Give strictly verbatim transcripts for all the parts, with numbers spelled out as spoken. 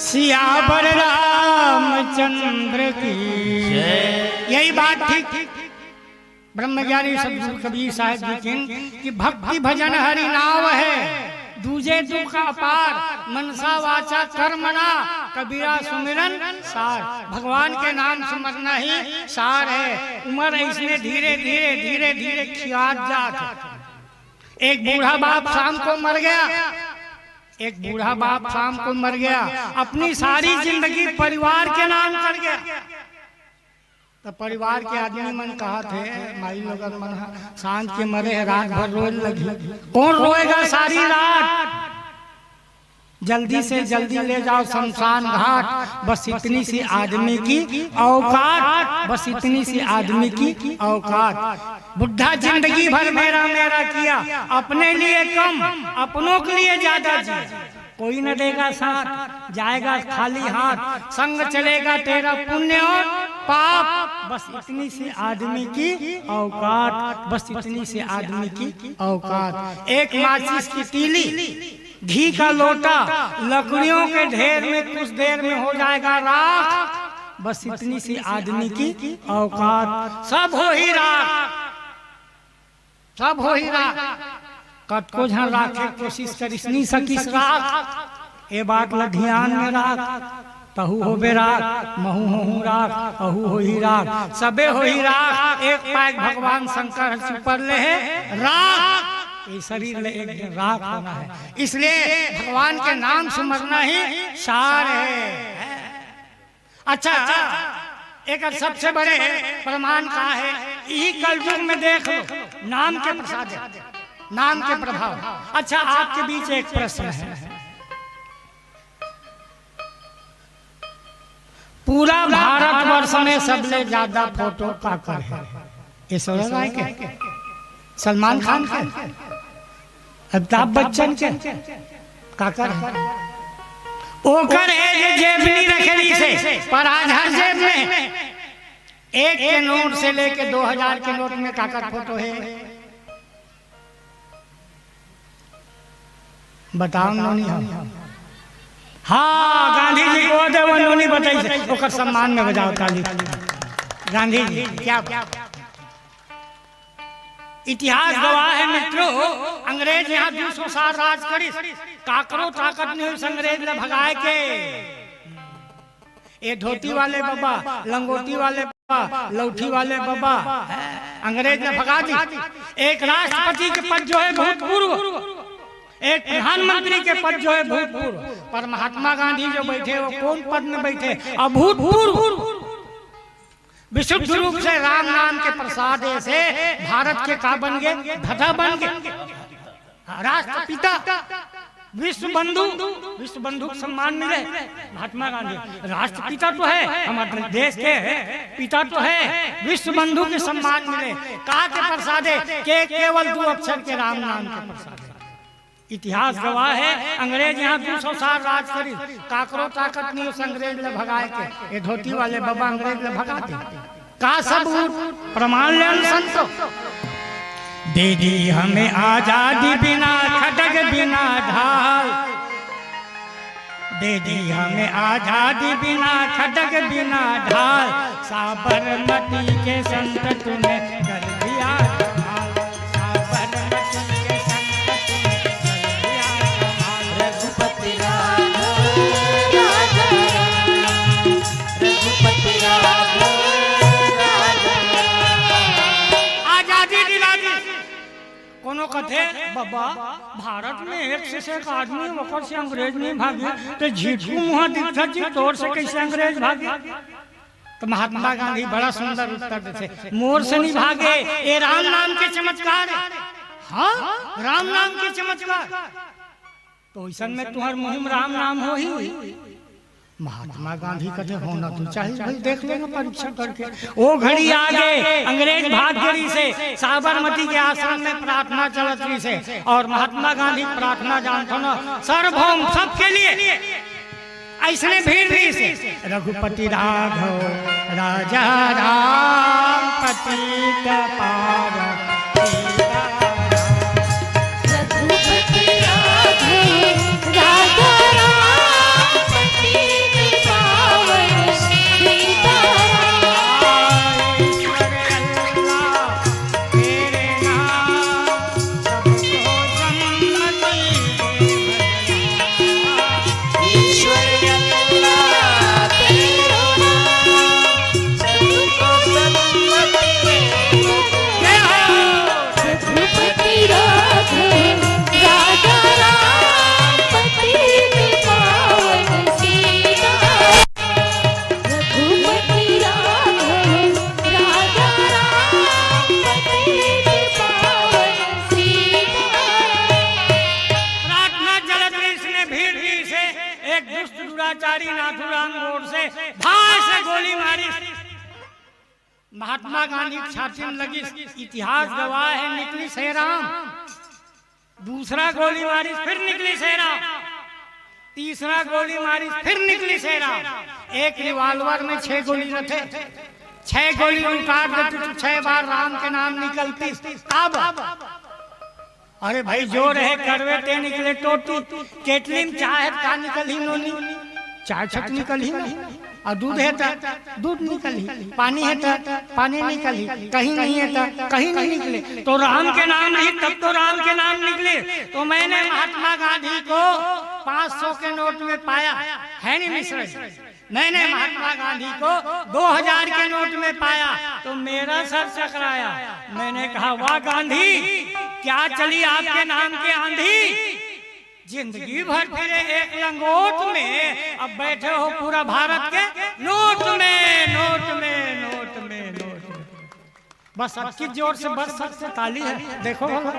सियावर रामचंद्र की। यही बात ठीक ब्रह्मज्ञानी सतगुरु कबीर साहब जी की कि भक्ति भजन हरि नाव है, दूजे दुख अपार, मनसा वाचा कर्मणा, कबीरा सुमिरन सार। भगवान के नाम सुमरना ही सार है। उमर इसमें धीरे धीरे धीरे धीरे खियात जात है। एक बूढ़ा बाप शाम को मर गया, एक बूढ़ा बाप शाम को मर गया, अपनी सारी जिंदगी परिवार के नाम कर गया। तो परिवार के आदमी मन कहा थे, माई लोगन मन ह, "सांझ के मरे है, रात भर रोए लगी।" कौन रोएगा सारी रात? जल्दी से जल्दी ले जाओ शमशान घाट। बस इतनी सी आदमी की औकात, बस इतनी सी आदमी की औकात। बुढ़ा जिंदगी भर मेरा मेरा किया, अपने लिए कम, अपनों के लिए ज्यादा जिया। कोई न देगा साथ, जाएगा खाली हाथ, संग चलेगा तेरा पुण्य और पाप। बस इतनी सी आदमी की औकात, बस इतनी सी आदमी की औकात। एक माचिस की तीली, घी का लोटा, लकड़ियों के ढेर में कुछ देर में हो जाएगा राख। बस इतनी सी आदमी की औकात, सब हो ही राख, सब हो ही राख। कतको झन राखे कोशिश करिस, नी सकिस राख। ए बात ल धियान में राख, तहू होबे राख, महू होहू राख, अहू होही राख, सबे होही राख। एक पाय भगवान शंकर ह सुपर ले हे राख, ये शरीर ले एक दिन राख होना है। इसलिए भगवान के नाम सुमरना ही सार है। अच्छा, एक सबसे बड़े प्रमाण का है, यही कलयुग में देख लो, नाम के प्रसाद है, नाम के प्रभाव। अच्छा, आपके बीच एक प्रश्न है, पूरा भारतवर्ष में सबले ज्यादा फोटो काकर हे? ऐश्वर्या राय के, सलमान खान के, अमिताभ बच्चन के, काकर हे? ओकर हे जे जेब नहीं रखे रहिसे, पर आज हर जेब में एक के नोट से लेके दो हजार के नोट में काकर फोटो हे? बताओ नोनी हो। हाँ, गांधी जी को दे वो नोनी बताइसे, ओकर सम्मान में बजाओ ताली। गांधी जी, क्या बात। इतिहास गवाह है मित्रों, अंग्रेज यहाँ दू सौ साल राज करिस, काकरो ताकत नहीं होइस अंग्रेज ले भगाए के। ए धोती वाले बबा, लंगोटी वाले बबा, लौठी वाले बबा, अंग्रेज ने भगा दी। एक राष्ट्रपति के पद जो है भूतपूर्व, एक प्रधानमंत्री के पद जो है भूतपूर्व, पर महात्मा गांधी जो बैठे वो कौन पद में बैठे? अभूतपूर्व। विशुद्ध रूप से राम नाम के प्रसाद से भारत के का बन गए? धधा बन गए। राष्ट्रपिता, विश्व बंधु, विश्व बंधु के सम्मान मिले महात्मा गांधी। राष्ट्रपिता तो है, हमारे देश के पिता तो है, विश्व बंधु के सम्मान मिले। का के प्रसादे? के केवल दो अक्षर के राम नाम के प्रसादे। इतिहास गवाह है, अंग्रेज यहाँ दू सौ साल राज करी, काकरो ताकत नहीं उस अंग्रेज ले भगाए के। ये धोती वाले बाबा अंग्रेज ले भगा दे। का सबूत, प्रमाण ले संतो। दे दी हमें आजादी बिना खटक बिना ढाल, दे दी हमें आजादी बिना खटक बिना ढाल, साबरमती के संत तूने कर दिया कमाल, साबरमती के संत तूने कर दिया कमाल। रघुपति राघव राजा राम, रघुपति राघव राजा राम। आजादी दिला दी। कोनो कथे, "बाबा, भारत में एक से एक आदमी, ओकर से अंग्रेज नहीं भागी, तो झिटकू मुहा दिखत जी, तोर से कैसे अंग्रेज भागी?" तो महात्मा गांधी बड़ा सुंदर उत्तर देथे, "मोर से नहीं भागे, ये राम नाम के चमत्कार है।" हाँ, राम नाम के चमत्कार। तो ऐसन में तुम्हार मुंह में राम नाम हो ही। महात्मा गांधी कथे, "होना तो चाहिए भाई, देख लेंगे परीक्षा करके।" वो घड़ी आ गए, अंग्रेज भाग गए से, साबरमती के आश्रम में प्रार्थना चलत रही से, और महात्मा गांधी प्रार्थना जानते हो ना, सार्वभौम सबके लिए, ऐसने भीड़ रही से, "रघुपति राघव राजा राम, पतित पावन सीताराम।" रघुपति राघव राजा राम, पतित भीड़ दिस हे, एक दुष्ट दुराचारी नाथूराम गोडसे भाई से गोली मारिस। महात्मा गांधी के छाती में लगिस, इतिहास गवाह हे, निकलिस हे राम। दूसरा गोली मारिस, फिर निकलिस हे राम। तीसरा गोली मारिस, फिर निकलिस हे राम। एक रिवॉल्वर में छह गोली रथे, छह गोली उतार देते तो छह बार राम के नाम निकलतिस। अब अरे भाई, जो रहे कड़वे ते निकले टोटी। केटली में चाय हे त का निकलही नोनी? चाय छक निकलही ना। अउ दूध हे त दूध निकलही, पानी हे त पानी निकलही, कहीं नहीं हे त कहीं नहीं निकले। तो राम के नाम नहीं, तब तो राम के नाम निकले। तो मैंने महात्मा गांधी को पाँच सौ के नोट में पाया, है नहीं मिश्रा जी? मैंने महात्मा गांधी को दो हजार के नोट में पाया तो मेरा सर चकराया। मैंने कहा, "वाह गांधी, क्या चली आपके नाम की आंधी? जिंदगी भर फिरे एक लंगोट में, अब बैठे हो पूरा भारत के नोट में, नोट में, नोट में, नोट में।" बस अब की जोर से बज सकथे ताली हे। देखो भला,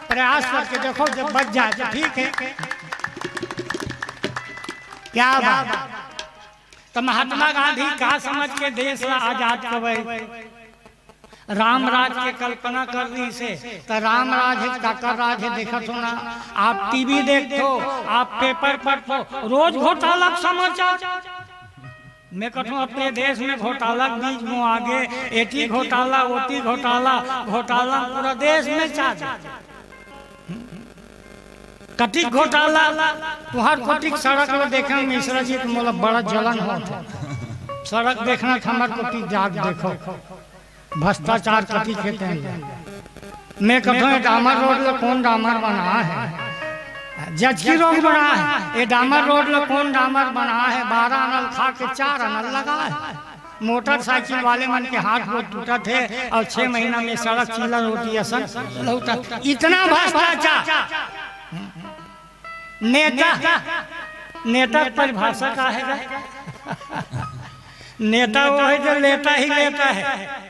प्रयास करके देखो, जब बज जाए तो ठीक हे। क्या बात। तो महात्मा गांधी का समझ के देश ला आजाद करवाए? राम राज के कल्पना कर रहिस हे, तो राम राज हे, काकर राज हे, देखत हो ना। आप टीवी देखथो, आप पेपर पढ़थो, रोज घोटाला के समाचार। मैं कथों, अपने देश में घोटाला के बीज मो आगे, एती घोटाला, ओती घोटाला, घोटाला पूरा देश में चाल। कतिक घोटाला, तुंहर कोतिक सड़क ल देखे मिश्रा जी, तो मोला बड़ा जलन होत हे। सड़क देखना त हमर कोतिक जाके देखो, भ्रष्टाचार कतिक हे तेन ल। मैं कथों, ये डामर रोड ल कोन डामर बनाए हे? जचकी रोड बनाए हे। ये डामर रोड ल कोन डामर बनाए हे? बारह अनल खा के चार अनल लगाए हे। मोटरसाइकिल वाले मन के हाथ गोड़ टूटत हे अउ छह महीना में सड़क चीला रोटी असन लहुटत। इतना भ्रष्टाचार। नेता, नेता के परिभाषा का हे गा? नेता वो है जो लेता ही लेता है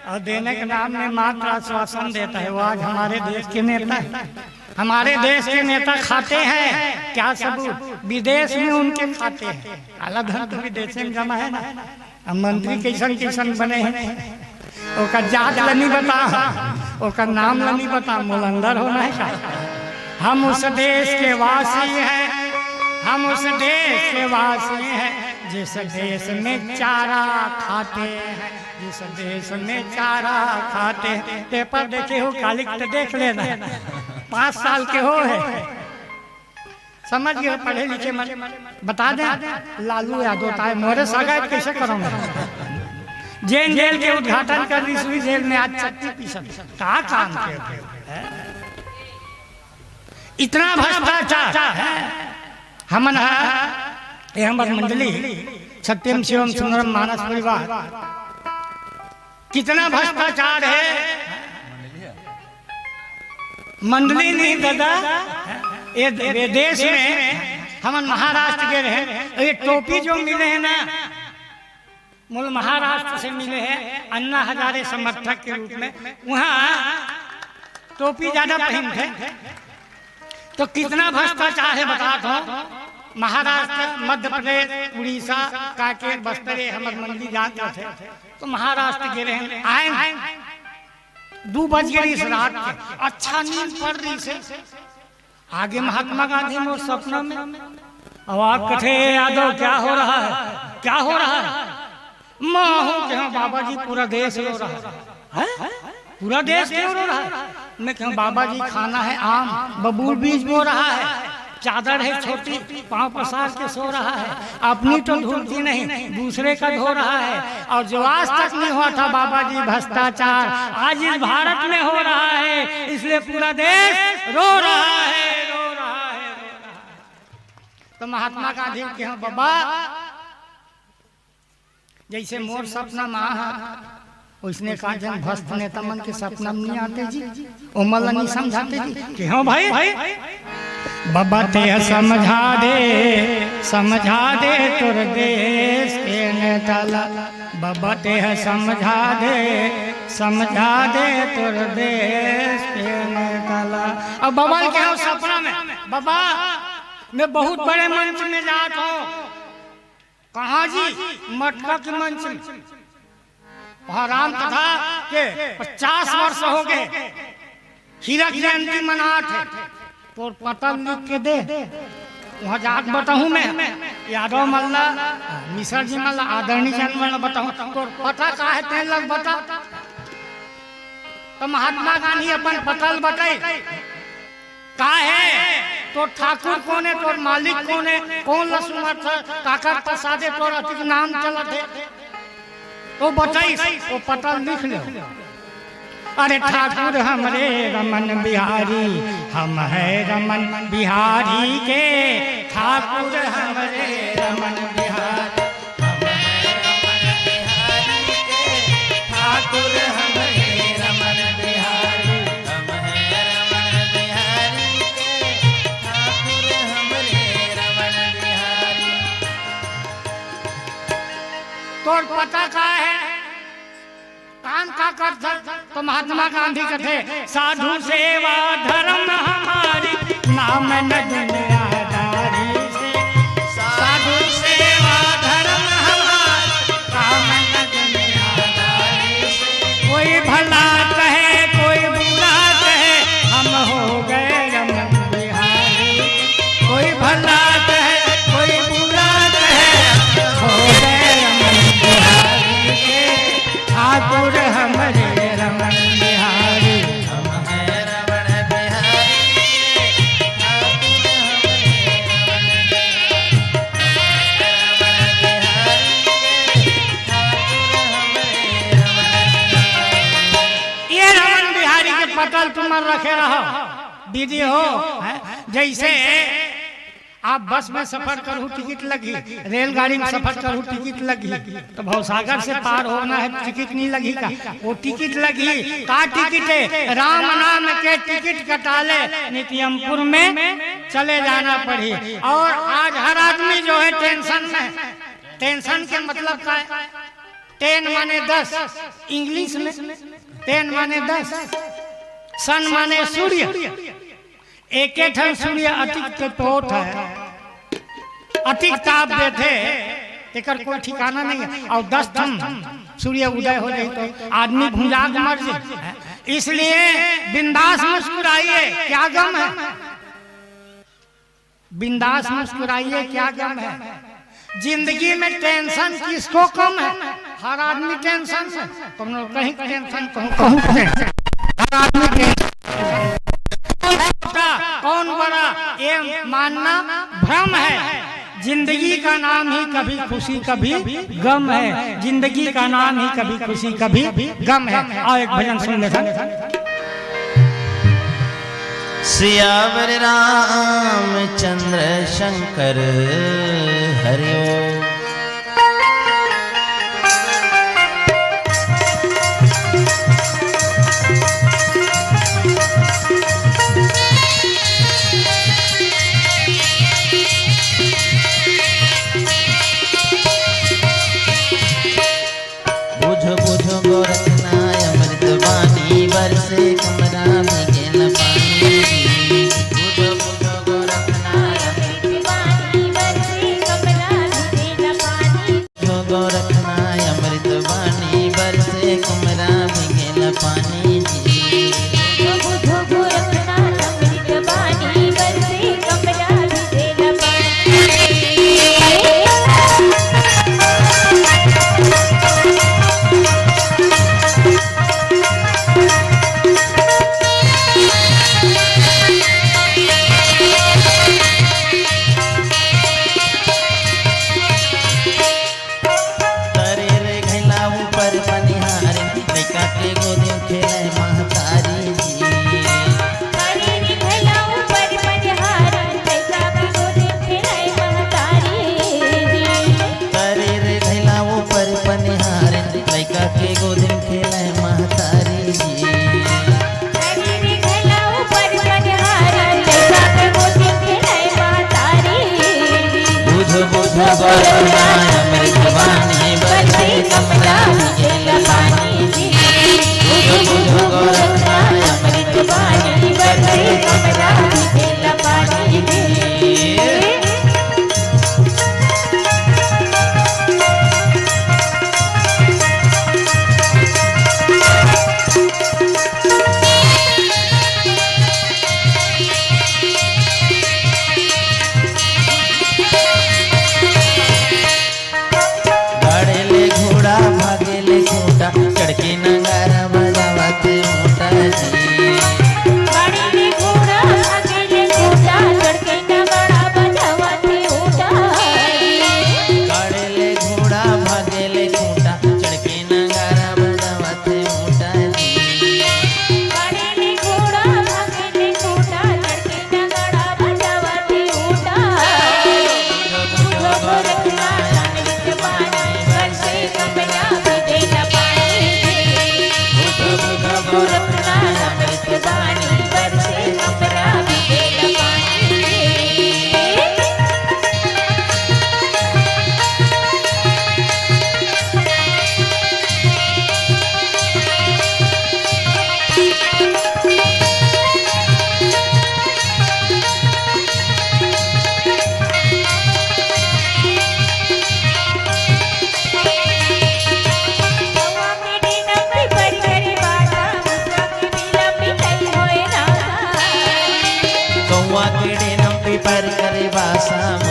और देने के नाम में मात्र आश्वासन देता है। वो आज हमारे देश के नेता है। हमारे देश के नेता खाते हैं, क्या सबूत? विदेश में उनके खाते हैं। काला धन तो विदेश में जमा है ना। अब मंत्री कइसन कइसन बने हे, ओकर जात ल नइ बता, ओकर नाम ल नइ बता, मोला अंदर होना हे का? हम उस देश के वासी हैं, हम उस देश के वासी हैं, जिस देश में चारा खाते हैं, जिस देश में चारा खाते हैं। पेपर देखे हो, कालिक तो देख लेना, पाँच साल के हो हे। समझ गए, पढ़े लिखे मन बता दे। लालू यादव ताय मोरे सगाई कइसे करूंगा? जेन जेल के उद्घाटन कर दी, सुई जेल में आज चट्टी पीसन। का काम के हो? इतना भ्रष्टाचार। हमन हा, ये हमर मंडली सत्यम शिवम सुंदरम मानस परिवार, कितना भ्रष्टाचार हे। मंडली नहीं दादा, ये, ये देश में हमन महाराष्ट्र गे रहे, ये टोपी जो मिले हे ना, मोला महाराष्ट्र से मिले हे, अन्ना हजारे समर्थक के रूप में। वहाँ टोपी ज्यादा पहिनथे, तो कितना भ्रष्टाचार हे बतात हों। महाराष्ट्र, मध्य प्रदेश, उड़ीसा, कांकेर, बस्तर, ये हमर मंडली जात रथे। तो महाराष्ट्र गे रहे, आए, दू बज गे रहिस रात के, अच्छा नींद पड़ रहिस हे। आगे महात्मा गांधी मोर सपना में, अब आप कथे, "यादव, क्या हो रहा है, क्या हो रहा है?" मैं कहूँ, "बाबा जी, पूरा देश रो रहा है।" हैं? पूरा देश क्यों रो रहा है? मैं कहूँ, "बाबा जी, खाना है आम, बबूल बीज बो रहा है, चादर है छोटी, पाँव पसार के सो रहा है, अपनी तो धुलती नहीं, दूसरे का धो रहा है, और जो आज तक नहीं हुआ था बाबा जी भ्रष्टाचार, आज इस भारत में हो रहा है, इसलिए पूरा देश रो रहा है, रो रहा है, रो रहा है।" तो महात्मा गांधी के यहाँ, "बाबा, जइसे मोर सपना म आय हे, वइसने का झन भ्रष्ट नेता मन के सपना म नइ आते जी, ओमन ला नइ समझाते जी।" कि हाँ भाई, बबा तेह समझा दे, समझा दे तोर देश के नेता ला, बबा तेह समझा दे, समझा दे तोर देश के नेता ला। अब बबा ल कहे सपना में, "बबा, मैं बहुत बड़े मंच में जात हूँ। कहाँ जी? मटका के मंच में। वहाँ राम कथा के पचास वर्ष हो गए, हीरक जयंती मनात हे। तोर पता लिख के दे, वहाँ जाके बताहूँ मैं। यादव मन ला, मिश्रा जी मन ला, आदरणीय जन मन ला बताहूँ, तोर पता का हे, तेन लग बता। तो महात्मा गांधी अपन पता ल बताई। का हे? तोर ठाकुर कोन हे, तोर मालिक कोन हे, कोन ला सुमरत हे, काकर प्रसादे तोर अतिक नाम चलत हे? तो बताइस, वो पता लिख ले। अरे ठाकुर हमरे रमन बिहारी, हम है रमन बिहारी के, ठाकुर हमरे रमन बिहारी। ठाकुर हमरे रमन बिहारी, हम है रमन बिहारी के, ठाकुर हमरे रमन बिहारी। तोर पता का हे? काम का करथस? तो महात्मा गांधी कथे, साधु सेवा धर्म हमारी, नाम न दुनियादारी से। साधु सेवा धर्म हमारी, नाम न दुनियादारी से। कोई भला कहे, कोई बुरा कहे, हम हो गए रमन बिहारी। कोई भला कहे, कोई बुरा कहे, हो गए रमन बिहारी के। ठाकुर हमरे रमन बिहारी। हम हैं रमन बिहारी। ये रमन बिहारी के पता ल तुमन रखे रहो। दीदी हो, हैं? जैसे आप बस में सफर करहू, टिकट लगही, रेलगाड़ी में सफर करहू, टिकट लगही, तो भवसागर से पार होना हे, टिकट नहीं लगही का? वो टिकट लगही। का टिकट हे? राम नाम के टिकट कटा ले, नितियमपुर में चले जाना पड़ही। और आज हर आदमी जो हे टेंशन में, टेंशन के मतलब का हे? टेन माने दस, इंग्लिश में टेन माने दस, सन माने सूर्य। एके ठन सूर्य अतिक तपोत हे, अतिक ताप देथे, तेकर कोई ठिकाना नहीं हे। और दस ठन सूर्य उदय हो जाही तो आदमी भुंजा के मर जाही। इसलिए बिंदास मुस्कुराइए, क्या गम हे? बिंदास मुस्कुराइए, क्या गम हे? जिंदगी में टेंशन किसको कम हे? हर आदमी टेंशन में। तुम लोग कहीं टेंशन, कहूँ, कहूँ टेंशन। हर आदमी टेंशन। कौन छोटा, कौन बड़ा, ये मानना भ्रम हे। जिंदगी का नाम ही कभी खुशी, कभी गम हे। जिंदगी का नाम ही कभी खुशी, कभी गम हे। आओ, एक भजन सुन लेथन। सियावर रामचंद्र शंकर हरि ओम। बुझो बुझो गोरखनाथ अमृत बानी बरसे कमरा में गेल पानी। बुझो बुझो गोरखनाथ अमृत बानी बरसे कमरा में गेल पानी। बुझो गोरखनाथ अमृत बानी बरसे कमरा में गेल पानी जी। बुझो बुझो गोरखनाथ अमृत बानी बरसे कमरा में गेल पानी। तरे रे घैला ऊपर पनिहार, लइका के गोदी खेले महतारी जी। तरे रे घैला ऊपर पनिहार, लइका के गोदी खेले महतारी जी। तरे रे घैला ऊपर पनिहार, लइका के गोदी खेले महतारी जी। बुझो बुझो गोरखनाथ अमृत बानी बरसे कमरा में गेल पानी जी। बुझो बुझो गोरखनाथ अमृत बानी बरसे कमरा में गेल पानी जी।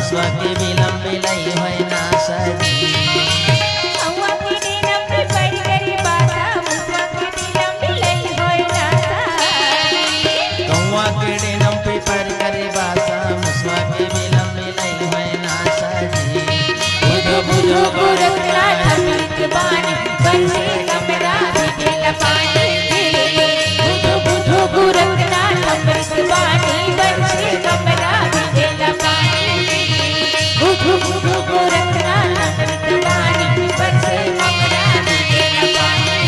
मुसवा के बिलम बिलई होय ना सजी। कौआ के डेना पे परि करे बासा, मुसवा के बिलम बिलई होय ना सजी। कौआ के डेना पे परि करे बासा, मुसवा के बिलम बिलई होय ना सजी। बुझो बुझो गोरखनाथ अमृत बानी, बरसे कमरा भी गेला पानी। बुझो बुझो गोरखनाथ अमृत बानी, बरसे कमरा भी गेला पानी। बुझो बुझो गोरखनाथ अमृत बानी, बरसे कमरा भी गेला पानी।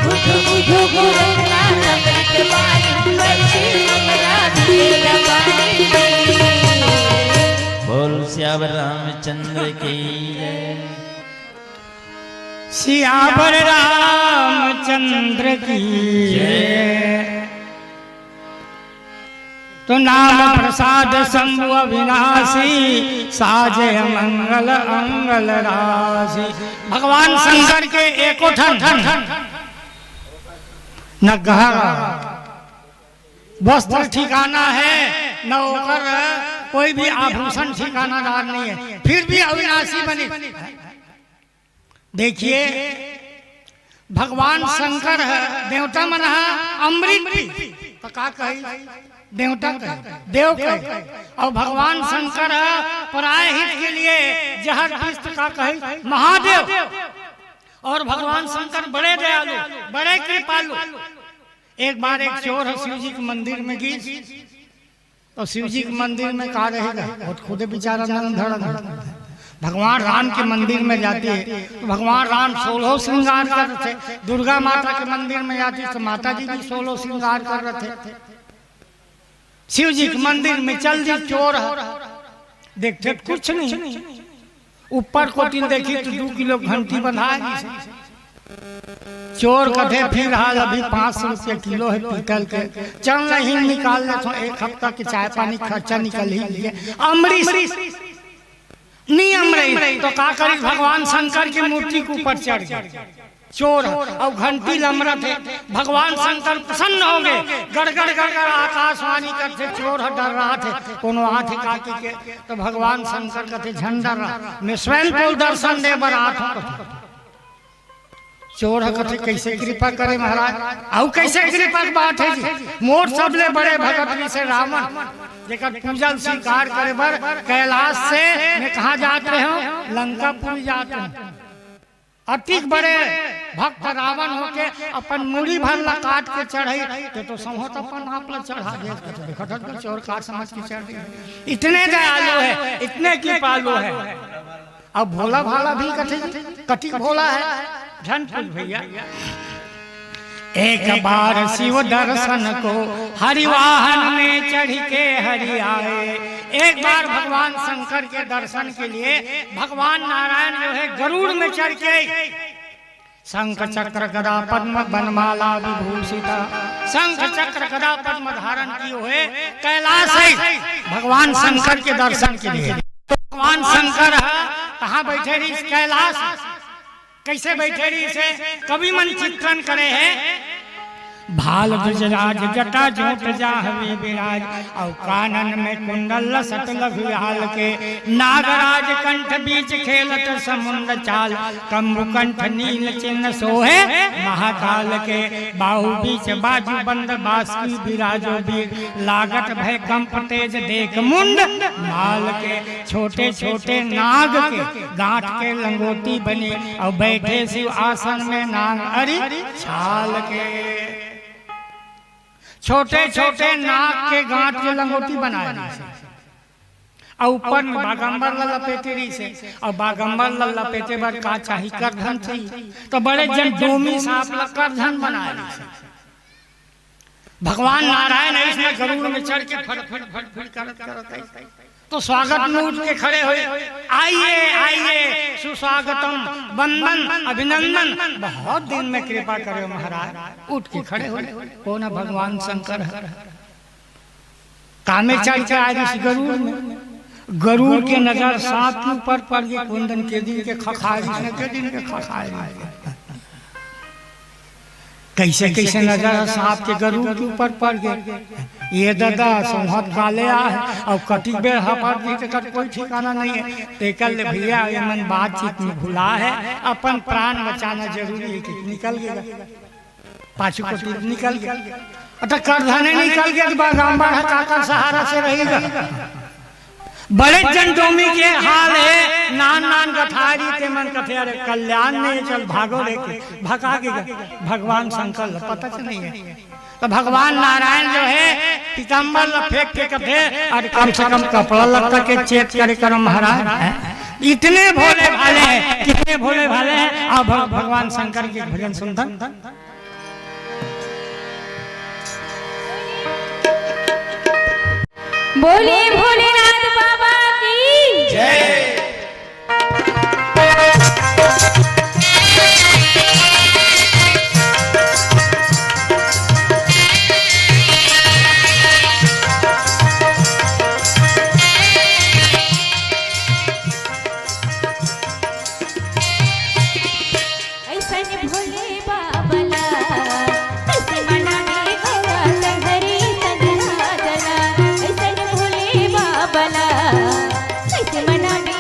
बुझो बुझो गोरखनाथ अमृत बानी, बरसे कमरा भी गेला पानी। बोल सियावर रामचंद्र की जय। सियावर रामचंद्र की जय। तो नाम प्रसाद शंभु अविनाशी, साजे मंगल अंगल राशि। भगवान शंकर के एको ठन न गहना वस्त्र ठिकाना है, न ओकर कोई भी आभूषण ठिकानादार नहीं है, फिर भी अविनाशी बने। देखिए, भगवान शंकर ह, देवता मन ह अमृत पी, तो का कही? देवता कही, देव कही। और भगवान शंकर ह पराय हित के लिए जहर पीस, तो का कही? महादेव। और भगवान शंकर बड़े दयालु, बड़े कृपालु। एक बार एक चोर ह शिव जी के मंदिर में गिस, तो शिव जी के मंदिर में का रहेगा? वो तो खुदे बेचारा नंग धड़ंग है। भगवान राम के मंदिर में जाती है, तो भगवान राम सोलह श्रृंगार करत थे। दुर्गा माता के मंदिर में जाती, तो माता जी भी सोलह श्रृंगार करत थे। शिव जी के मंदिर में चल दी चोर ह, देखते तो कुछ नहीं। ऊपर कोती ल देखी तो दू किलो घंटी बंधा हे। चोर कथे, फिर हाल अभी पाँच सौ रुपया किलो है पीतल के, चल नहीं निकाल लेथों, एक हफ्ता के चाय पानी खर्चा निकल ही लिए। अमरीश नियम रही तो का करी, भगवान शंकर की मूर्ति के ऊपर चढ़ गए चोर ह, अउ घंटी ल अमरत हे। भगवान शंकर प्रसन्न हो गए, गड़गड़ गड़गड़ आकाशवाणी करथे, चोर ह डर्रात हे, कोनो आथे का कहिके। तो भगवान शंकर कथे, झन डर्रा, मैं स्वयं तोला दर्शन दे बर आत हूँ। चोर ह कथे, कैसे कृपा करे महाराज? अउ कैसे कृपा के बात है जी? मोर सबले बड़े भगत रिहिसे रावण, जेकर पूजा स्वीकार करे बर कैलाश से मैं कहाँ जात रहे हूँ? लंकापुरी जात रहे हूँ। अतिक बड़े भक्त रावण होके अपन मुड़ी भर ला काट के चढ़ई, ते तो समहोत अपन आप ला चढ़ा दे। देखत हस चोर काट समझ के चढ़ दे। इतने दयालु है, इतने कृपालु है। अब भोला भाला भी कथी, कतिक भोला है, झन पूछ भैया। एक बार शिव दर्शन को हरि वाहन में चढ़ के हरि आए। एक बार भगवान शंकर के दर्शन के लिए भगवान नारायण जो है गरुड़ में चढ़ के शंख चक्र गदा पद्म बनमाला विभूषिता, शंख चक्र गदा पद्म धारण किए हुए कैलाश है भगवान शंकर के दर्शन के लिए। तो भगवान शंकर ह कहाँ बैठे रहिस? कैलाश। कैसे बैठे रहिसे? कवि मन चित्रण करे हे। भाल गजराज जटा जोट जाहवे विराज, अउ कानन में कुंडल लसत लघु लाल के। नागराज कंठ बीच खेलत समुंद चाल, कंबु कंठ नील चिन्ह सोहे महाकाल के। बाहु बीच बाजू बंद बासुकी बिराजो बीर, लागत भय कंप तेज देख मुंड माल के। छोटे छोटे नाग के गांठ के लंगोटी बने, अउ बैठे शिव आसन में नांग अरि छाल के। छोटे छोटे नाग के गांठ के लंगोटी बनाए रहिसे, अउ ऊपर में बागंबर ला लपेटे रहिसे, अउ बागंबर ला लपेटे बर का चाही? करधन चाही। तो बड़े जन डोमी सांप ला करधन बनाए रहिसे। भगवान नारायण अइसने गरुड़ में चढ़ के फड़ फड़ फड़ फड़ करत करत आइस। तो स्वागत में उठ के खड़े होय, आइए आइए, सुस्वागतम, वंदन अभिनंदन, बहुत दिन में कृपा करे महाराज। उठ के खड़े होय, कोन ह? भगवान शंकर ह। कामे चढ़ के आय रहिस गरुड़ में, गरुड़ के नजर सांप के ऊपर पड़ गे। कोन दिन के दिन के खखाय रहिस न, के दिन के खखाय रहिस। कइसे कइसे नजर ह सांप के गरुड़ के ऊपर पड़ गे। ये ददा, संहत काले आ हे, अउ कतिक बेर हपट गे, तेकर कोई ठिकाना नइ हे। तेकर ले भइया, ये मन बातचीत में भुला हे, अपन प्राण बचाना जरूरी हे कि निकल गे। पाछू कोती निकल गे। अतका करधने निकल गे, त बलराम बाढ़ा काकर सहारा से रही गा। बड़े जन डोमी के हाल हे, नान नान गठारी, ते मन कथे, "अरे कल्याण नहीं, चल भागो रे," के भगा गे गा। भगवान शंकर ल पता च नइ हे। त भगवान नारायण जो हे, पीताम्बर ल फेंक के कथे, "अरे कम से कम कपड़ा लत्ता के चेत करे करो महाराज।" हैं? इतने भोले भाले हे, कितने भोले भाले हे। अब भग-, भगवान शंकर के भजन सुनथन। बोलिए भोलेनाथ बाबा की। ऐसन भोले बाबा ला, कैसे मनावे गवा तहरे सगरा दला। ऐसन भोले बाबा ला, कैसे मनावे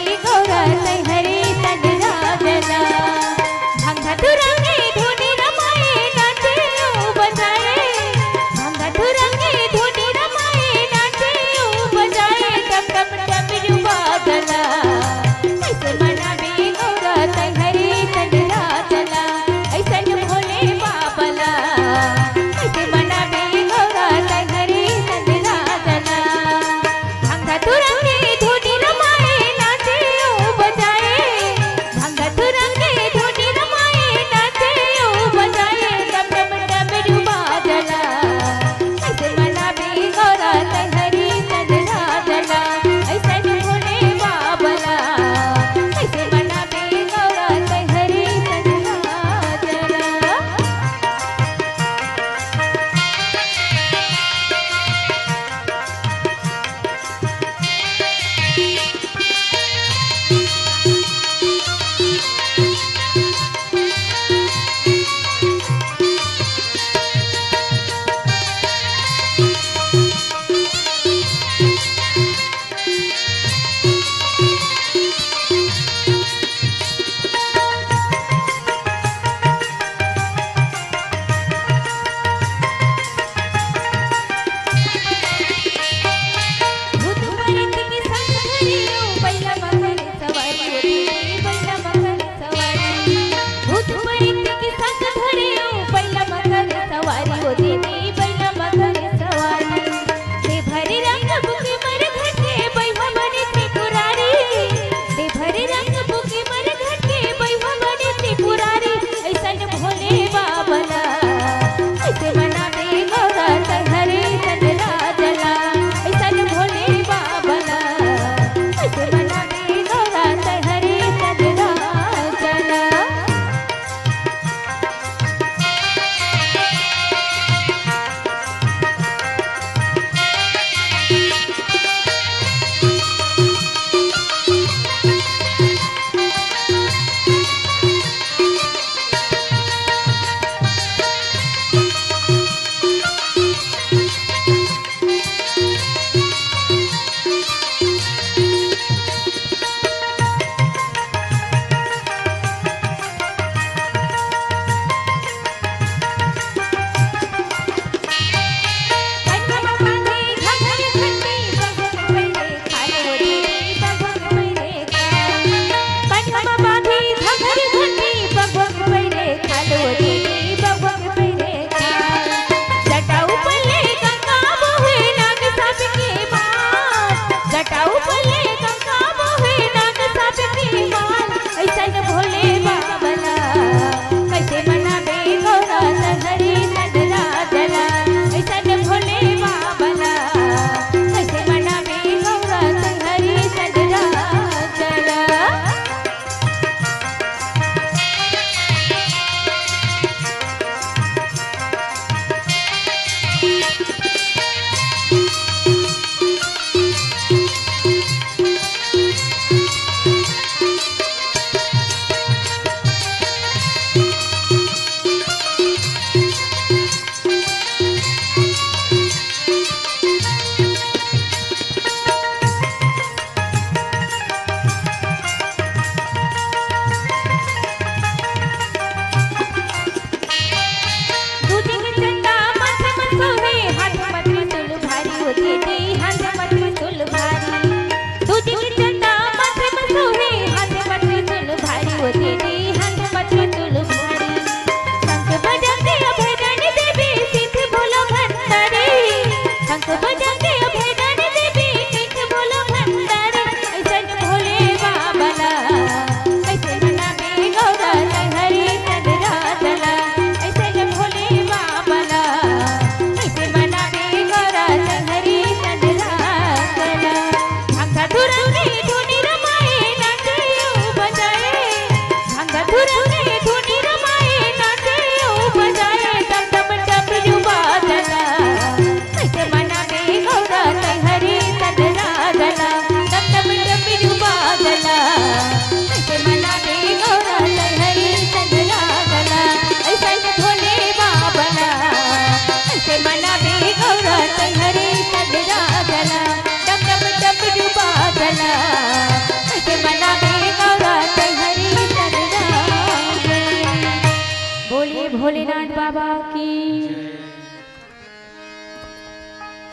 बाबा की।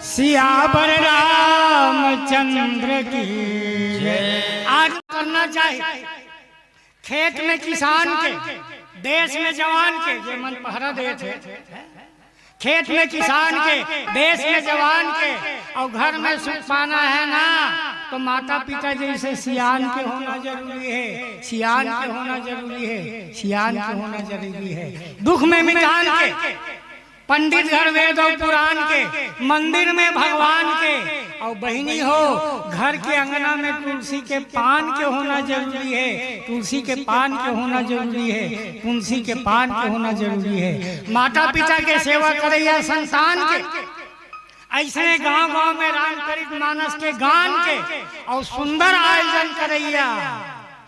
सियावर रामचंद्र की। आज करना चाहिए, खेत में किसान के, देश में जवान के, जे मन पहरा देत हे, खेत में किसान के, देश में जवान के, और घर में सुख पाना है ना, तो माता पिता जैसे सियान के होना जरूरी है, सियान के होना जरूरी है, सियान के होना जरूरी है। दुख में मितान के, पंडित घर वेद और पुराण के, मंदिर में भगवान के, और बहिनी हो, घर के अंगना में तुलसी के पान के होना जरूरी है, तुलसी के पान के होना जरूरी है, तुलसी के पान के होना जरूरी है। माता पिता के सेवा करैया संतान के, ऐसने गांव गांव में रामचरित मानस के गान के और सुंदर आयोजन करैया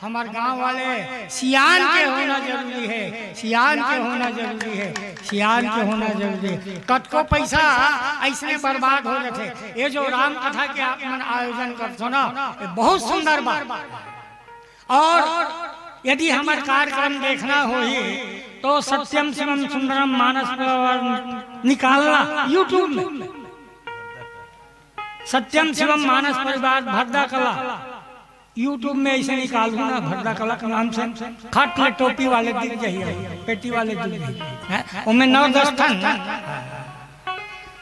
हमर गांव वाले सियान के होना जरूरी है, सियान के होना जरूरी है, सियान के होना जरूरी है। कतको पैसा ऐसने बर्बाद हो जाथे। ये जो राम कथा के आप मन आयोजन करथो ना, ये बहुत सुंदर बात। और यदि हमर कार्यक्रम देखना होही तो सत्यम शिवम सुंदरम मानस सरोवर निकालना YouTube में, सत्यम शिवम मानस परिवार भरदा कला, YouTube में ऐसे निकालू ना, भरदा कला के नाम से खट ले टोपी वाले दिख जाइए, पेटी वाले दिख जाइए, हैं? ओमे नौ दस ठन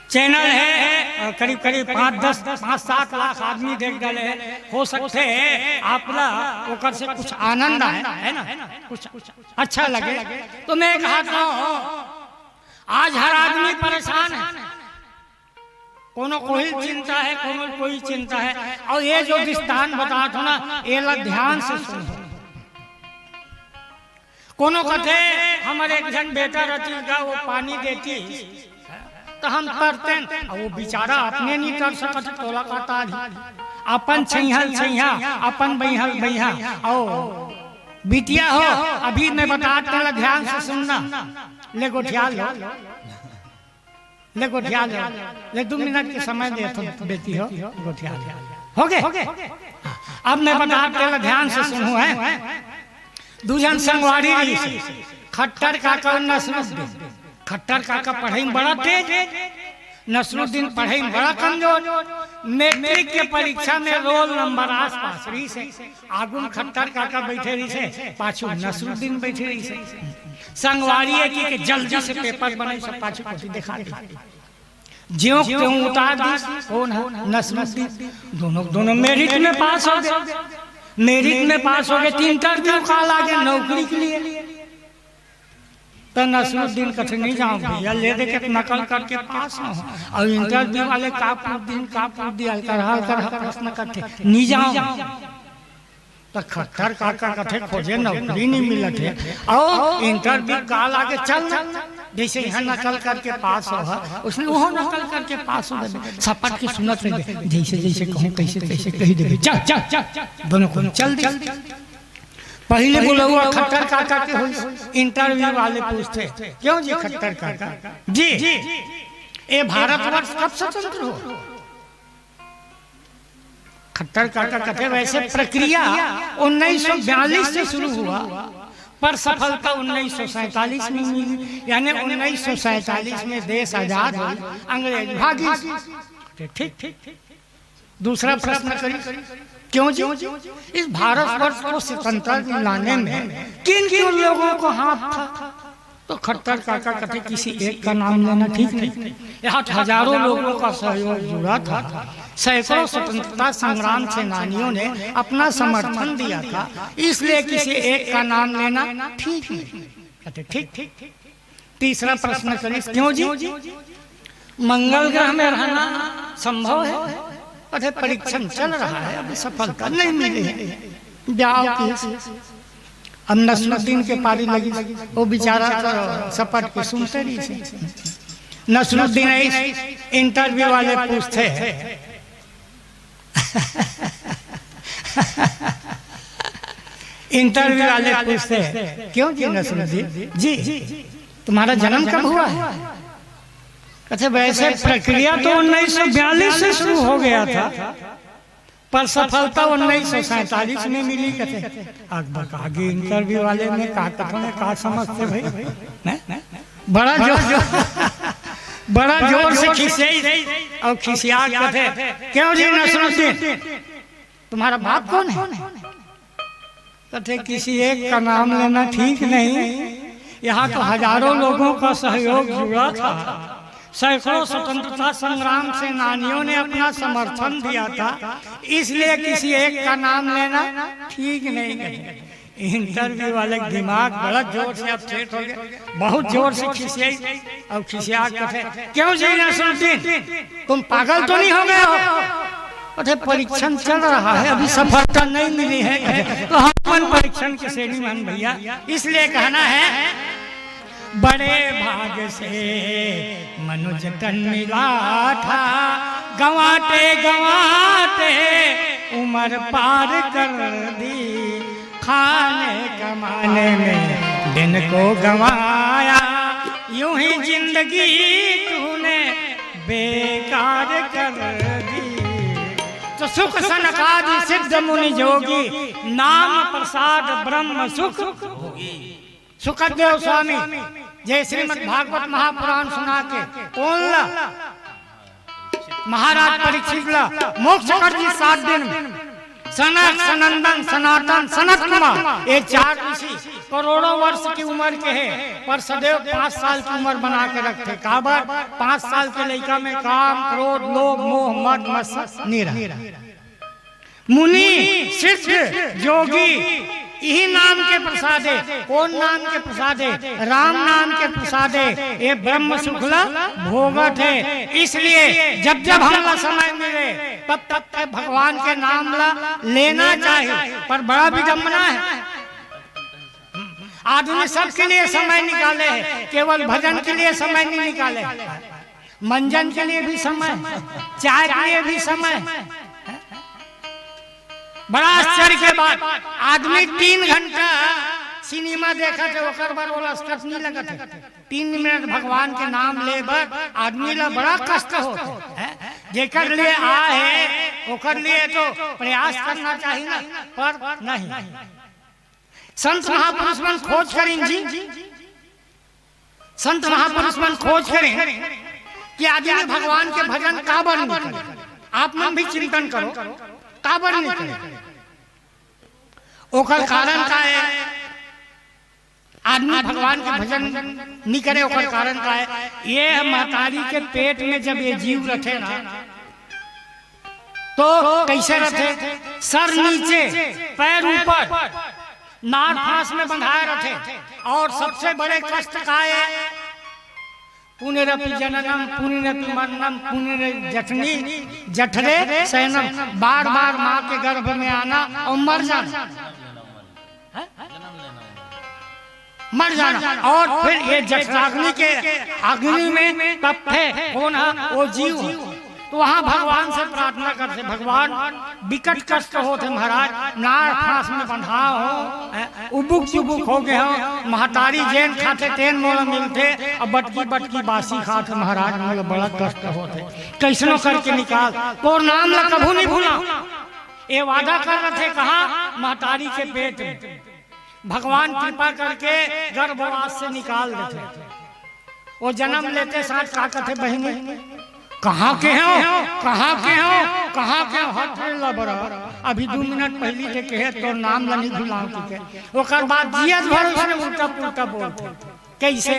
चैनल है, करीब करीब पाँच दस, पाँच सात लाख आदमी देख डाले हैं। हो सकते है आप ला ओकर से कुछ आनंद आए, है ना, कुछ अच्छा लगे। तो मैं कहा था, आज हर आदमी परेशान है, कोनो कोई चिंता है, कोनो कोई चिंता है। और ये जो दृष्टांत बतात हो ना, ये ला ध्यान से सुनो। कोनो कथे, हमर एक झन बेटा रतिस गा, वो पानी देतिस, त हम तरतेन, अउ वो बेचारा अपने नी तर सकत, तोला का ताल ही। अपन छइहा ल छइहा, अपन बइहा ल बइहा, अउ बिटिया हो, अभी मैं बतात तेला, ध्यान से सुनना, ले गोठिया लो। ले गोठिया ले, ले दू मिनट के समय दे तो बेटी हो, गोठिया ले। हो गे? अब मैं बतात तेला, ध्यान से सुनहू है। दू झन संगवारी रहिस, खट्टर काका अउ नसरुद्दीन। खट्टर काका पढ़ई में बड़ा तेज, नसरुद्दीन पढ़ई में बड़ा कमजोर। मैट्रिक के परीक्षा में रोल नंबर आसपास रहिस। आगू म खट्टर काका बइठे रहिसे, पाछू नसरुद्दीन बइठे रहिसे। संगवारी ए कि के जल्दी से पेपर बनाइस, सब पाछू कोती देखा दे। ज्यों त्यों उतार दिस, कौन है? नसरुद्दीन। दोनों, दोनों मेरिट में पास हो गए। मेरिट में पास हो गए, त इंटरव्यू कॉल आ गया नौकरी के लिए। त नसरुद्दीन कथे, "नी जांव भैया, ले दे के नकल करके पास हों।" अउ इंटरव्यू वाले का पूछ दिन, का पूछ दिन, अलकरहा अलकरहा प्रश्न करथे, "नी जांव।" त खट्टर काका कथे, "खोजे नौकरी नी मिलत हे, अउ इंटरव्यू कॉल आगे चल ना।" जइसे इहां नकल करके पास होहा, ओइसने उहों नकल करके पास हो जाबे। सपट के सुनत रहिबे, जइसे जइसे कहूं, तइसे तइसे कहि देबे, "चल, चल, चल।" दोनों कोई चल दे। पहिले बुलउवा खट्टर काका के होइस, इंटरव्यू वाले पूछथे, "क्यों जी खट्टर काका जी, ये भारतवर्ष कब स्वतंत्र हुआ?" खट्टर काका कथे, "वैसे प्रक्रिया उन्नीस सौ बयालीस से शुरू हुआ, पर सफलता उन्नीस सौ सैंतालीस में मिली।" यानी उन्नीस सौ सैंतालीस में देश आजाद हुआ, अंग्रेज भागिस। ठीक, ठीक। दूसरा प्रश्न करिस, "क्यों जी, इस भारतवर्ष को स्वतंत्र दिलाने में किन किन लोगों को हाथ था?" त खट्टर काका कथे, "किसी एक का नाम लेना ठीक नहीं, यहाँ हजारों लोगों का सहयोग जुड़ा था। सैकड़ों स्वतंत्रता संग्राम सेनानियों ने अपना समर्थन दिया था, इसलिए किसी एक का नाम लेना ठीक नहीं।" कथे, "ठीक।" तीसरा प्रश्न करिस, "क्यों जी, मंगल ग्रह में रहना संभव है?" कथे, "परीक्षण चल रहा है, अभी सफलता नहीं मिली है।" ब्याव किस। अब नसरुद्दीन के पारी लगिस, वो बेचारा तो सपट के सुनते रहिस। नसरुद्दीन आइस, इंटरव्यू वाले पूछथे, इंटरव्यू वाले पूछथे, "क्यों जी नसरुद्दीन जी, तुम्हारा जन्म कब हुआ है?" कथे, "वैसे प्रक्रिया तो उन्नीस सौ बयालीस से शुरू हो गया था, पर सफलता उन्नीस सौ सैंतालीस में मिली।" कथे, "अब बता, आगे इंटरव्यू वाले में का कथन है, का समझते भाई?" हैं? बड़ा जोर, बड़ा जोर से खिसियाई अउ खिसिया के कथे, "क्यों जी नसरुद्दीन, तुम्हारा बाप कौन है?" कथे, "किसी एक का नाम लेना ठीक नहीं। यहाँ तो हजारों लोगों का सहयोग जुड़ा था। सैकड़ों स्वतंत्रता संग्राम सेनानियों ने अपना समर्थन दिया था, इसलिए किसी एक का नाम लेना ठीक नहीं।" इंटरव्यू वाले के दिमाग बड़ा जोर से अपसेट हो गया, बहुत जोर से खिसियाई अउ खिसिया के कथे, "क्यों जी नसरुद्दीन, तुम पागल तो नहीं हो गए हो?" कथे, "परीक्षण चल रहा है, अभी सफलता नहीं मिली है।" तो हम अपन परीक्षण के श्रेणी में हन भैया, इसलिए कहना है, बड़े भाग से मनुज तन मिला था, गंवाते गंवाते उम्र पार कर दी। खाने कमाने में दिन को गंवाया, यूं ही जिंदगी तूने बेकार कर दी। तो सुख सनकादि सिद्ध मुनि जोगी, नाम प्रसाद ब्रह्म सुख भोगी। सुखदेव स्वामी जे श्रीमद् भागवत महापुराण सुना के कोन ला महाराज परीक्षित ला मोक्ष कर दी सात दिन में। सनक, सनंदन, सनातन, सनत कुमार, ये चार ऋषि करोड़ों वर्ष की उम्र के हैं, पर सदैव पाँच साल की उम्र बना के रखथे। काबर? पाँच साल के लइका में काम, क्रोध, लोभ, मोह, मद, मत्सर नहीं रहे। मुनि, सिद्ध, जोगी, इही नाम के प्रसादे, कोन नाम के प्रसादे? राम नाम के प्रसादे ये ब्रह्म सुख ला भोगत हे। इसलिए जब जब हमला समय मिले, तब तब के भगवान के नाम ला लेना चाहिए। पर बड़ा विडंबना है, आदमी सबके लिए समय निकाले है, केवल भजन के लिए समय नहीं निकाले। मंजन के लिए भी समय, चाय के लिए भी समय। बड़ा आश्चर्य के बात, आदमी तीन घंटा सिनेमा देखत हे, ओकर बर ओला स्कट नहीं लगत हे। तीन मिनट भगवान के नाम ले बर आदमी ला बड़ा कष्ट होत हे। जेकर लिए आए हे, ओकर लिए तो प्रयास करना चाहिए ना, पर नहीं। संत महापुरुष मन खोज करिन जी, संत महापुरुष मन खोज करिन कि आदमी भगवान के भजन काबर नहीं करे। आप मन भी चिंतन करो, काबर नहीं करे। ओकर कारण का है? आदमी भगवान के भजन नहीं करे, ओकर कारण का है? ये महतारी के पेट में जब ये जीव रथे ना, तो कैसे रथे? सर नीचे, पैर ऊपर, नार फांस में बंधाए रथे। और सबसे बड़े कष्ट का है? पुनरपि जननम, पुनरपि मरणम, पुनर्जठनी जठरे शयनम। बार बार माँ के गर्भ में आना और मर जाना, मर जाना। और फिर ये जठराग्नि के अग्नि में तपथे, कौन है? वो जीव। तो वहां भगवान से प्रार्थना करथे, "भगवान, बिकट कष्ट होथे महाराज, नार फांस में बंधा हो, उबुक चुबुक हो गए हो, महतारी जेन खाथे तेन मोला मिलथे, अब बटकी बटकी बासी खाथे महाराज, मोला बड़ा कष्ट होथे, कैसनो करके निकाल, तोर नाम ला कभू नहीं भूला।" ये वादा कर रथे, कहा? महतारी के पेट में। भगवान कृपा करके गर्भवास से निकाल देथे। वो जन्म लेते साथ का कथे, "बहिनी, कहाँ के हो? कहाँ के हो? कहाँ के हो?" हट रे लबरा, अभी दू मिनट पहली के कहे, "तोर नाम ला नहीं भुलाओ," कहे। ओकर बाद जियत भर उसने उल्टा पुल्टा बोलथे। कैसे?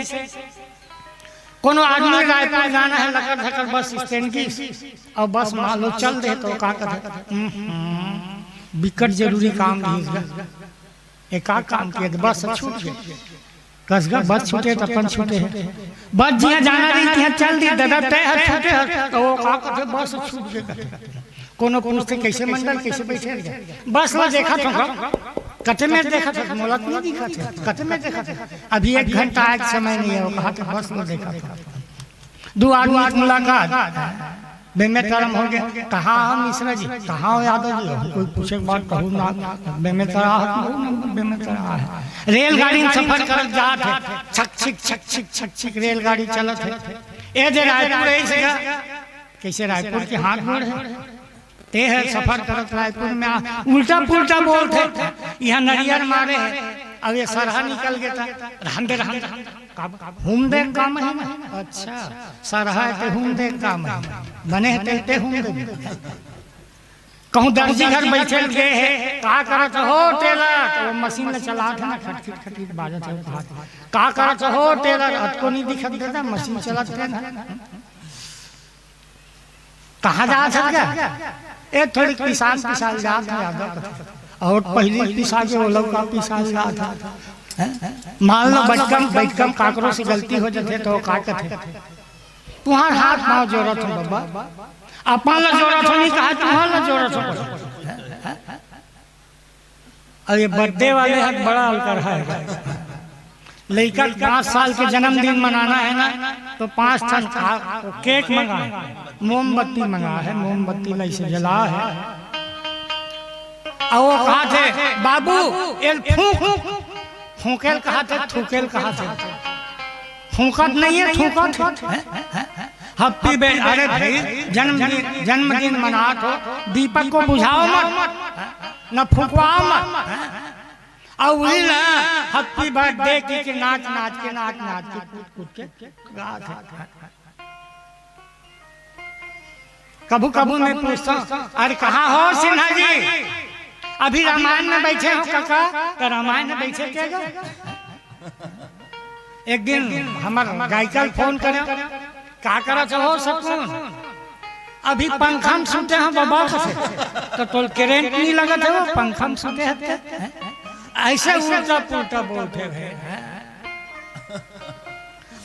कोनो आदमी रायपुर जाना है, लकर धकर बस स्टैंड की, और बस मान लो चल दे, तो का कथे, "हम्म, बिकट जरूरी काम नहीं है।" ए का काम किए, बस छूट गए। कस गा बस छूटे त अपन छूटे हे। बस जिहाँ जाना रही तिहाँ चल दी, दादा तय हर छूटे हर। तो वो का कथे, "बस छूट गए," कथे। कोनो पूछथे, "कैसे मंडल, कैसे बैठे रहे?" "बस ला देखत हों।" "कते में देखत हो?" "मोला तो नहीं दिखत हे।" "कते में देखत हो?" "अभी एक घंटा आज समय नहीं है।" वो कहा, "तो बस ला देखत हों।" दू आदमी के मुलाकात, बेमेतरा म हो गया। "कहाँ हो मिश्रा जी, कहाँ हो यादव जी?" कोई पूछे के बाद कहू ना, "बेमेतरा हो, कहू ना, बेमेतरा है।" रेलगाड़ी में सफर करत जात हे, छक छिक, छक छिक, छक छिक रेलगाड़ी चलत हे। ए दे रायपुर ऐसे का, कैसे रायपुर के हाथ गोड़ हे। ते ह सफर करत रायपुर में आ, उल्टा पुल्टा बोलथे, यहाँ नरियर मारे हे, अब ये सरहा निकल गे ता, रहन दे, रहन दे, का, हुम दे काम हे ना। अच्छा, सरहा हे ते हुम दे काम हे, बने हे ते, ते हुम दे। कहूँ दर्जी घर बैठे गे हे, "का करत हो टेलर?" तो वो मशीन ल चलात हे ना, खटखिट खटखिट बाजत हे, वो कहत, "का करत हो टेलर?" अतको नहीं दिखत देता, मशीन चलत हे ना। कहाँ जात हे क्या? ए, थोड़ी पिसान पिसान जात हे, यादव कथे। और पहली पिसा के वो लोग का पिसान जात हे। हैं? मान लो, बैठकम, बैठकम काकरो से गलती हो जाथे, तो का कथे? "तुहार हाथ पाँव जोड़त हूँ बाबा, अपन ला जोड़त हूँ, नहीं कहा, तुहार ला जोड़त हूँ।" और ये बर्थडे वाले हर बड़ा अलकर है। लइका के पाँच साल के जन्मदिन मनाना है ना, तो पाँच ठन का-, केक मंगा, मोमबत्ती मंगा है, मोमबत्ती ला इसे जला है। और वो कहा थे, "बाबू, एल फूंक।" फूंकेल कहा थे, थूकेल कहा थे, फूंकत नहीं है, थूकत है। Happy birthday, अरे भाई, जन्मदिन, जन्मदिन मनात हो, दीपक को बुझाओ मत, न फुकवाओ मत। और वही ना, Happy birthday की के नाच नाच के, नाच नाच के, कूद कूद के गात हे। कभू कभू मैं पूछता हूँ, "अरे कहाँ हो सिन्हा जी? अभी रामायण में बैठे हो काका?" तो रामायण में बैठे के गा? एक दिन हमर गायिका फोन करे, "का करत हो सकुन?" "अभी पंखा में सुते हो बाबा," कथे। "तो तोल करंट नहीं लगत हे, वो पंखा में सुते हते?" ऐसे उल्टा पुल्टा बोलते हैं।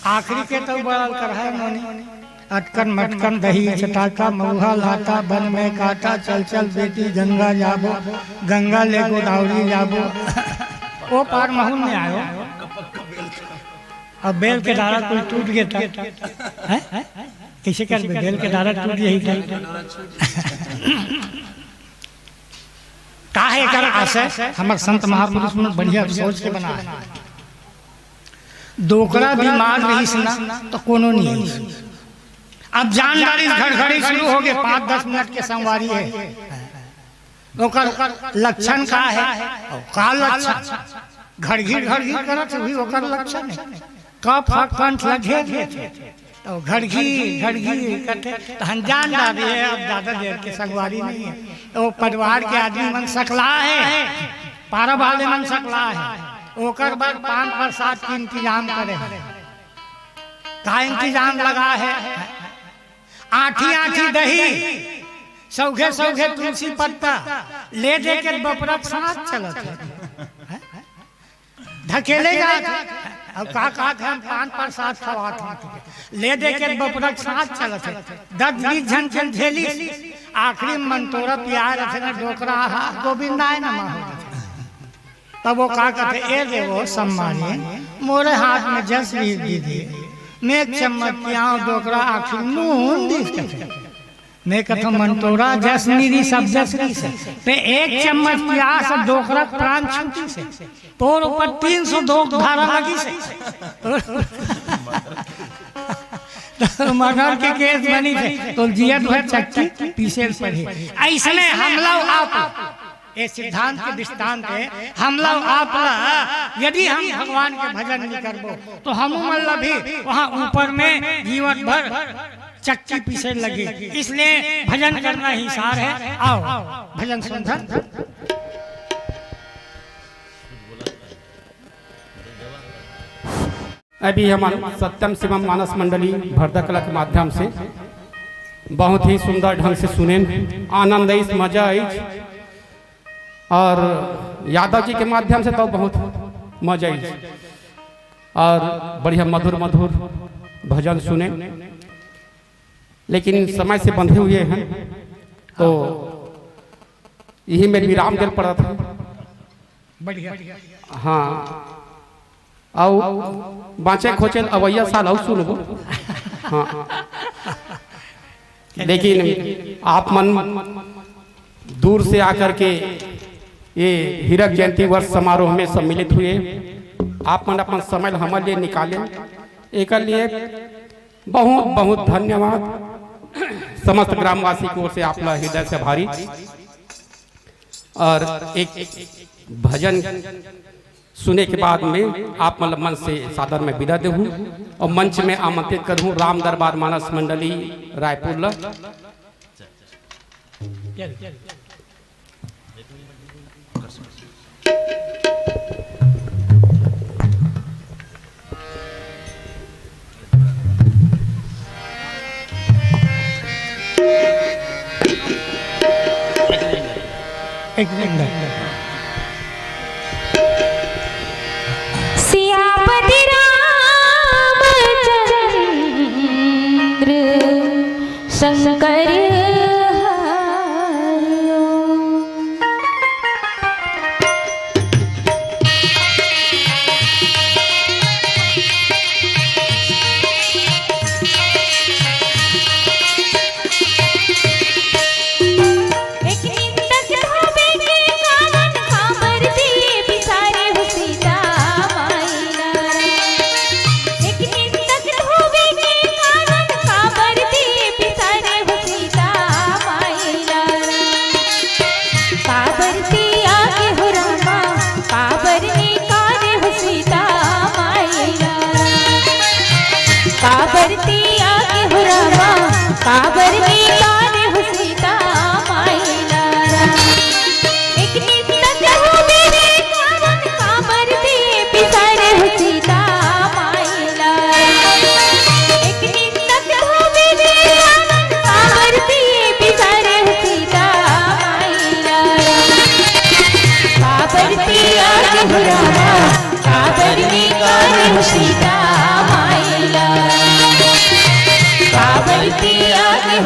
आखिरी के तो बड़ा कर है मोनी। अटकन मटकन दही चटाका, मऊहा लाटा बन में काटा, चल चल बेटी गंगा जाबो, गंगा ले गोदावरी जाबो। वो पार महूँ नहीं आयो। अब बेल के डारा कोई टूट गया था, हैं? कैसे कर दे? बेल के डारा टूट गई था। का हे एकर आशय? हमर संत महापुरुष मन बढ़िया सोच के बना हे। डोकरा बीमार रहिस ना, तो कोनो नहीं होइस। अब जान डारिस, घड़घड़ी शुरू हो गए, पाँच दस मिनट के संगवारी हे। ओकर लक्षण का हे? का लक्षण? घड़घी घड़घी करत हे, वही ओकर लक्षण हे। कफ ह कंठ ल घेर लेथे। तो घड़घी घड़घी करथे, तो हम जान डारे, अब ज्यादा देर के संगवारी नहीं हे। तो परिवार के आदमी मन सकला हे, पारा वाले मन सकला हे, ओकर बर पान प्रसाद के इंतजाम करे हे। का इंतजाम लगा हे? आठी आठी दही, सौघे सौघे तुलसी पत्ता, ले दे के बपरत साथ चलत हे। ढकेले जात हे। अब का, का के हम पान प्रसाद खवात हन। ले दे के बपरत साथ चलत हे। दस बीस झन के झेली, आखिरी में मंतोरा पिया रथे ना डोकरा हा, गोविंदाय नमः। तब वो का कथे, "ए देवो सम्मानी, मोरे हाथ में जस वीर दीदी, मैं एक चम्मच पियाओ डोकरा आखिरी नून दीस," कथे। मैं कथों, "मंतोरा जस मीरी सब जस रीस हे, ते एक चम्मच पियास डोकरा प्राण छूटी से, तोर ऊपर तीन सौ दो धारा लगी से।" तो मर्डर के केस बनी थे, तो जियत भर चक्की पीसे पड़े। ऐसने हम लोग आप, ये सिद्धांत के दृष्टांत हे, हम लोग आप ला, यदि हम भगवान के भजन नहीं करबो, तो हम मन ला भी वहाँ ऊपर में जीवन भर चक्की पीसे लगे। इसलिए भजन करना ही सार हे। आओ, भजन सुन धन। अभी हमन सत्यम शिवम मानस मंडली भरदा कला के माध्यम से बहुत ही सुंदर ढंग से सुनेन, आनंद आइस, मजा आइस, और यादव जी के माध्यम से तो बहुत मजा आइस और बढ़िया मधुर मधुर भजन सुने, लेकिन समय से बंधे हुए हैं तो यही में विराम देल पड़ा था। बढ़िया। हाँ, अउ बाँचे खोचे ल अवइया साल अउ सुनबो। हाँ, लेकिन आप मन दूर से आकर के ये हीरक जयंती वर्ष समारोह में सम्मिलित हुए, आप मन अपन समय ल हमर लिए निकाले, एकर लिए बहुत बहुत धन्यवाद। समस्त ग्रामवासी की ओर से आप ला हृदय से आभारी। और एक भजन सुने के बाद में आप मन ल मंच से सादर में विदा देहूं और मंच में आमंत्रित करहूं राम दरबार मानस मंडली रायपुर ल। सियापति रामचंद्र शंकर हरिओ। एक निंदक धोबी के कारण काबर दिए बिसारे हो सीता माई लारा। एक निंदक धोबी के कारण काबर दिए बिसारे हो सीता माई लारा। काबर तियागे हो रामा, काबर निकारे हो सीता माई लारा। काबर तियागे हो रामा, काबर निकारे हो सीता माई लारा। एक निंदक धोबी के कारण काबर दिए बिसारे हो सीता माई लारा। एक निंदक धोबी के कारण काबर दिए बिसारे हो सीता माई लारा। काबर तियागे हो रामा, काबर निकारे हो सीता माई लारा। काबर तियागे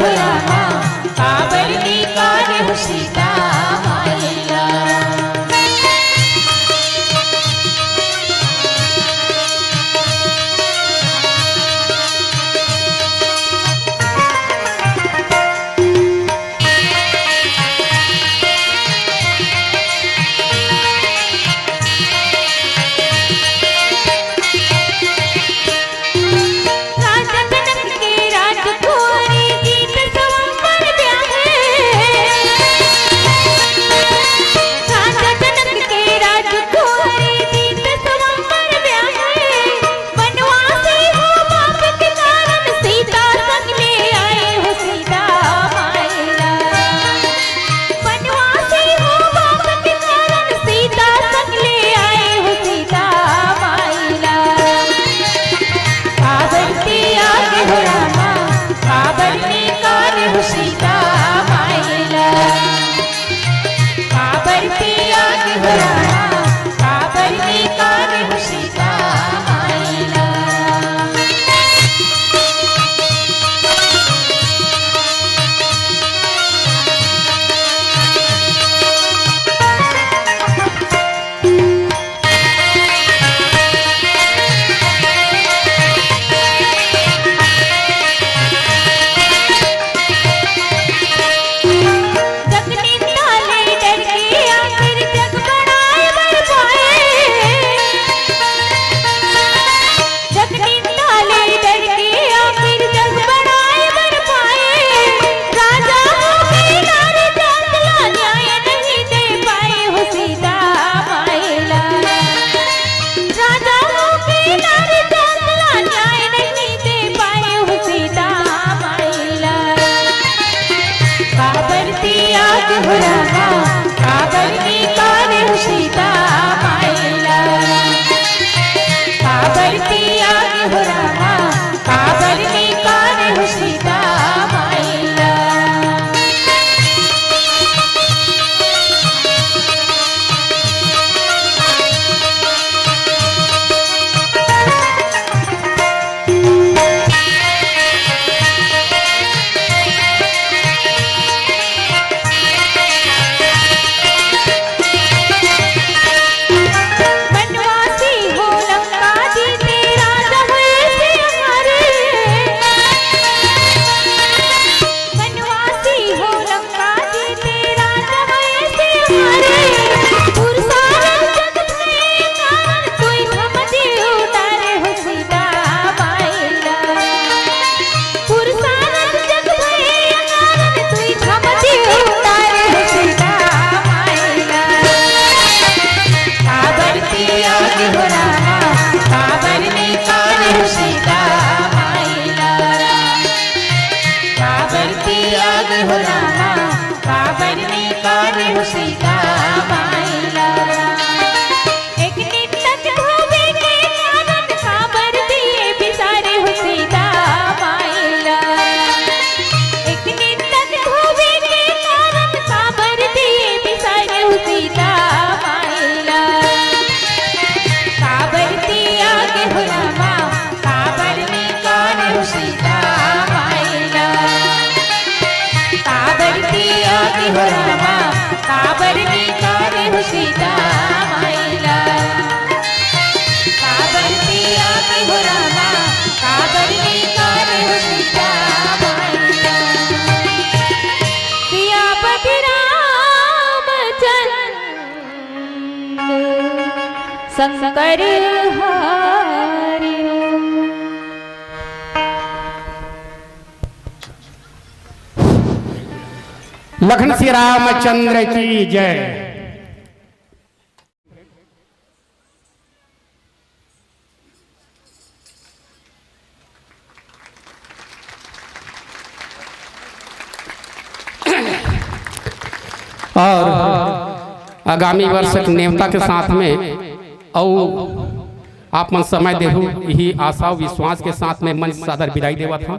शंकर हरि ओम। लखन श्री रामचंद्र की जय। और आगामी वर्ष एक नेवता के साथ में अउ आप मन समय देहू, यही आशा अउ विश्वास के साथ में मंच सादर बिदाई देवत हूँ।